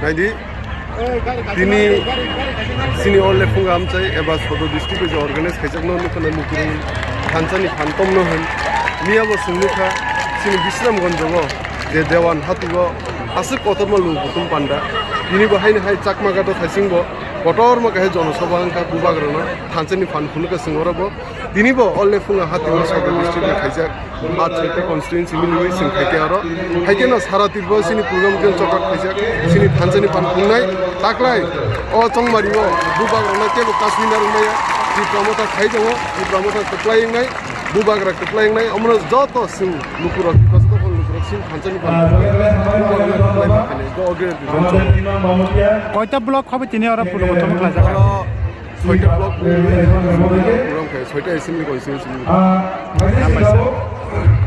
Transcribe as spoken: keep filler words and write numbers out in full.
Naidi, tini chini o lephunga amchai eba Sodor district o je organize khaijakno nukha na mukurung thansani phantomno hwn. Miya bo chwng nukha chini Bisramganj o je Dewan hatugo aswk kotorma luku kutung panda. Tini bo haino hai Chakma Ghat o thaising bo kotorma kahai jonosabha wngkha bubagrano thansani phan phunukha chwng oro bo. Tini bo o lephunga hatugo Sodor district ni khaijak. Aa, Chhota constituency miliwi chwng khaikhe aro. Haikhe no sara Tripura chini program khe chokak khaijak. Chini thansani phan phungnai taklai o chongmari o bubagrano kebo kasui narwk maya. Tipra Motha khai tongo, Tipra Motha kwplai wngnai, bubagra kwplai wngnai. Omono joto chwng lukurok, Tipra joto phano lukurok chini thansani phan phungnai, bubagrano kwplai ma khainai. Go ogre dijon chong. Koita block hobo tini oro program khlaijak? Oro soita block ni program khe, soita assembly constituency ni. Hambai sir.